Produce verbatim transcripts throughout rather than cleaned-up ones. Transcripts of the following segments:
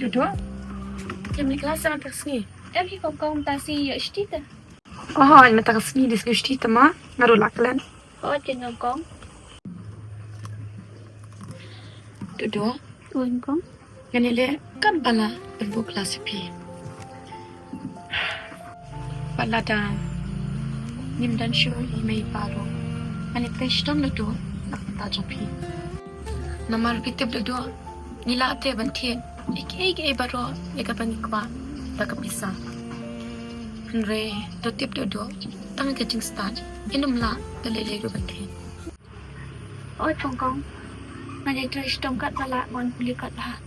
Dudu. Em ni kelas mynta ka sngi. Em hi Kong Kong mynta ka sngi ïoh shuti te. Oh, mynta ka sngi dei sngi shuti te ma. Nga ruh lah klet. Oh, kin Kong Kong. Dudu. Oi Kong Kong. Ngan ïaleh kam ba la pynbud kelas ïa phi. Bad lada ngim don shuh i mei i pa ruh, ngan ïatrei shitom Dudu na ka bynta jong phi. Namar phi tip Dudu, ngi lah te ban thied ïa kiei kiei baroh ïa kaba ngi kwah da ka pisa. Hynrei to tip Dudu, tang ka jingstad ngin ym lah da lei lei ruh ban thied. Oi Kong Kong, ngan ïatrei shitom katba lah ban pule katba.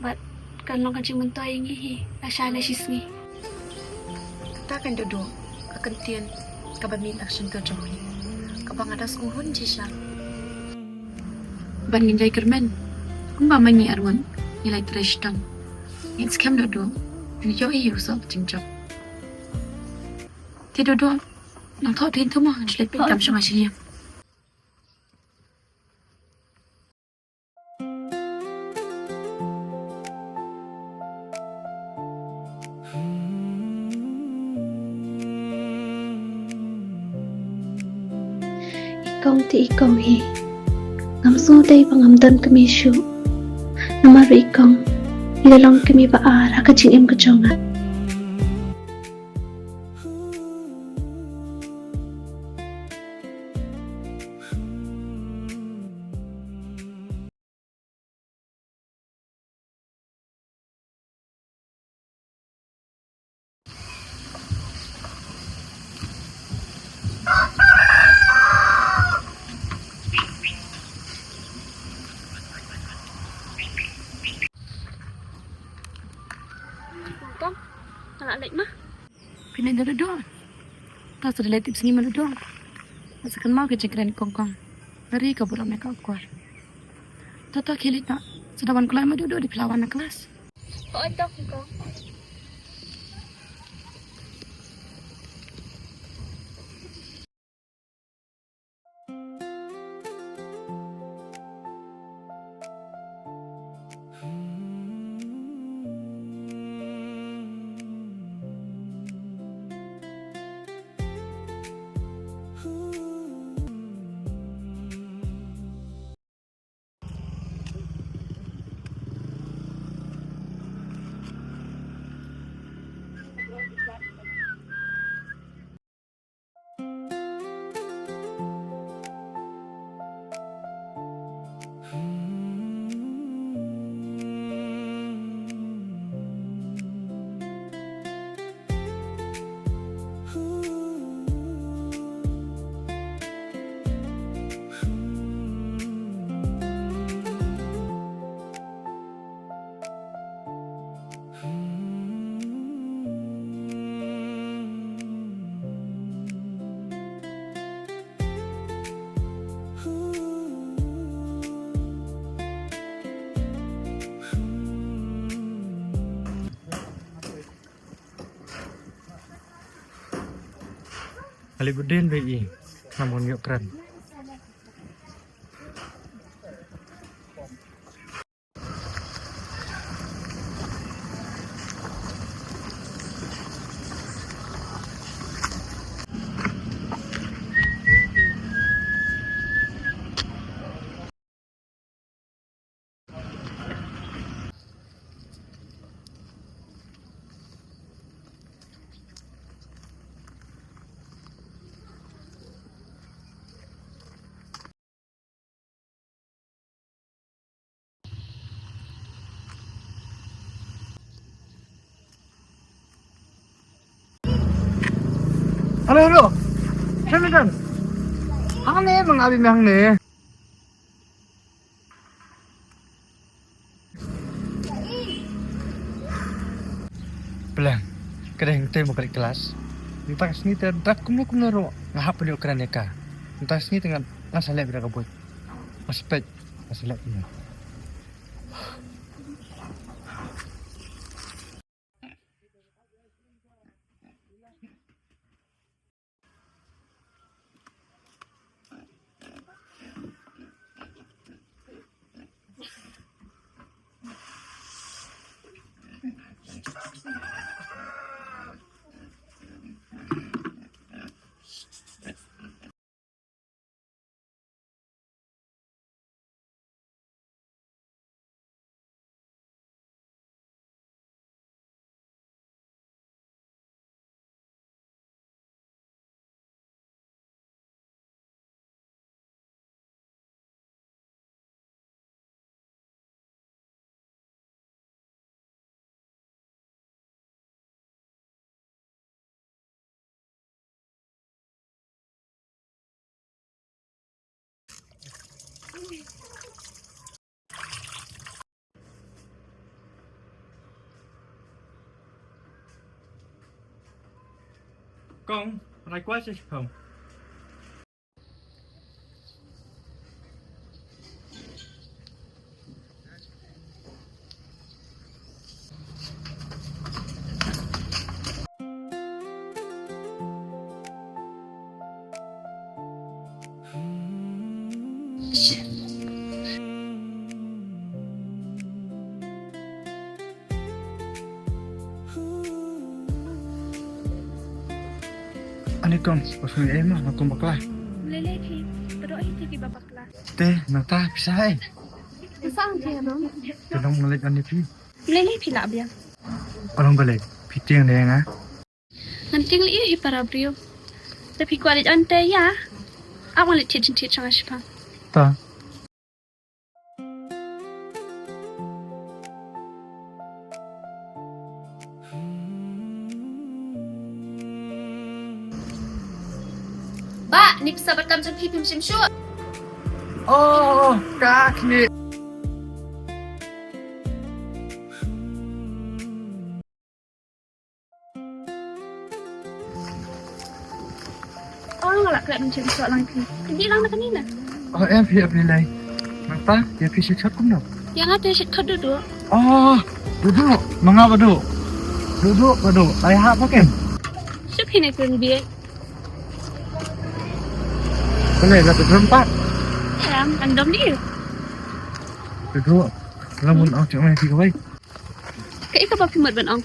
Bad kan long ka jingmyntoi ïa ngi hi, lashai lashisngi. Kata kan Dudu, ka kyntien kaba mih na ka shyntur jong phi, kaba nga da sngewhun shisha. Bad ngin ïai kyrmen kumba ma ngi arngut ngi la ïatrei shitom. Ngin skhem Dudu, ngin ïoh ïa u soh jingjop. Te Dudu, nang thoh te to ma, ngan shu leit peit kam sha nga sha ïing. I Kong te i Kong hi. Ngam sngewdei ba ngam don kmie shuh. Namar i Kong i la long kmie ba ar ha ka jingim ka jong nga. Kong, nga la leit ma. Pynlong da Dudu. Ta sa da leit tipsngi ma Dudu. Sa kynmaw ka jingkren Kong Kong. Nga ri ka burom ïa ka akor. Ta ta khie leit ta. Sa da wan kloi ma Dudu, dei phi la wan na klas. Oi to Kong Kong. Nga leh bad dien ba i, ngam ngan ïoh kren. Hello, hello. Shan me dan. Hangne mang abi me hangne. Pleng. Ka dei hangtei mo ka leit klas. Mynta ka sngi te da kumno kumno ruh nga hap ban ïoh kren ïa ka. Mynta ka sngi te ngan, ngan sa leh beit da ka buit. Nga sa peit, nga sa leh beit. Kong, rai kwai sa shipang. Ani kong, usung ei ma, ma kong bakla. Lele phi, pero ai ti ki ba bakla. Te, nata pisa ei. Usang phi no. Te dong ngelik ani phi. Lele phi la biang. Orang balik, phi tiang deh nga. Ngan tiang li hi para brio. Te phi kwalik ante ya. Ak malik ti jinti chang ashpa. Ta. Ba, ni pisa batam jong phi phim shim shuh. Oh, ka khmih. Oh, nga la klet mynchim shuwa lang phi. Phi dih lang na kane na. Oh, em phi ap ni lai. Nangta, ïa phi shit shot kumno? Ïa nga te shit khot Dudu. Oh, Dudu, ma nga Badu. Dudu, Badu, ai ha pa ken. Shuh phi ne phi bi. Kane la tu pat. Ram, kan dom di. Dudu, la mun ong cik mai phi kawai. Kaei kaba phi mut ban ong?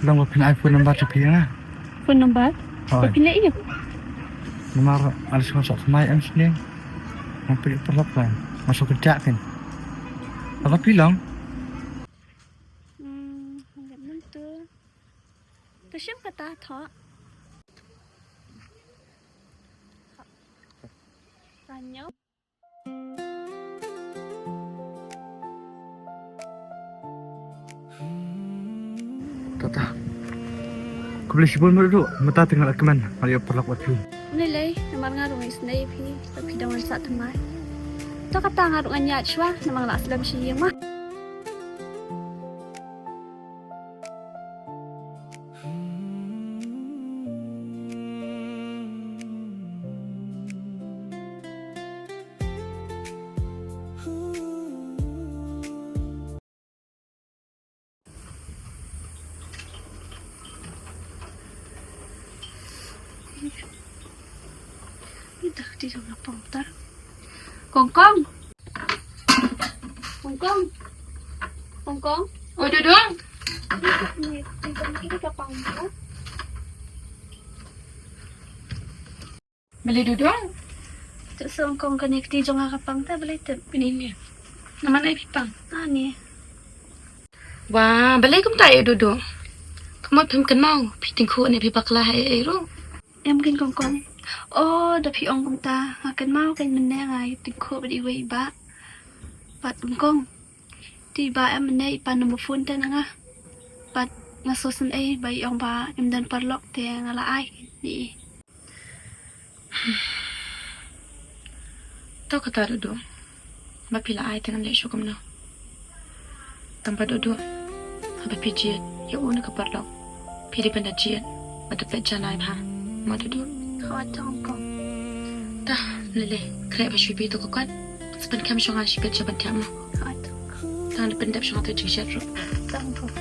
Long ba phin ai phone number to phi nga. Phone number? Hooid. Ba phin leh ïa? Namar nga shu sah thymmai em snieng. Nga phi paralok lang. Nga shu kynjah phin. Aba phi long? Hmm, ngam mynta. To shim kata tho. Ranyo. Tata. Khublei shibun Madu, mynta te nga la kmen, nga la ïoh paralok bad phi. Ym lei lei, namar nga ruh nga isynei ïa phi, ba phi dang wan sah thymmai. To kata nga ruh ngan ïaid shuwa, namar nga la slem sha ïing ma. Dah di jong lapang ta. Kong kong. Kong kong. Kong kong. Oi Dudung. Ni, ni, ni, ni, lapang ta. Balei Dudung? Te song kong kane kti jong nga ka pang te balei te. Kane ne. Namar ai phi pang. Ani. Wa, balei kumta ïa u Dudung? Ka mut phim kynmaw phi tyngkhuh ne phi bakla ha ei ei ruh. Em kin kong kong. Oh, da phi ong kumta nga kynmaw kein mynne nga ïa tyngkhuh bad iwei i bah. Bad kong kong. Te i bah em mynne i pan number phone te na nga. Bad nga sngewsynei ba i ong ba im don paralok te nga la ai ne i. To kata Dudung. Ba phi la ai te ngan leh shuh kumno. Tang ba Dudung. Haba phi jied ïa u na ka paralok, phi dei ban da jied bad da peit janai bha. Mo Dudung. Hooid to kong kong. Ta, lei lei, khreh bha shuwa phi to ka kot. Sa pynkem shuwa nga shi bit sha ban thiah mo. Hooid to kong kong. Tang da pyndep shuwa nga to jingshet ruh. To kong kong.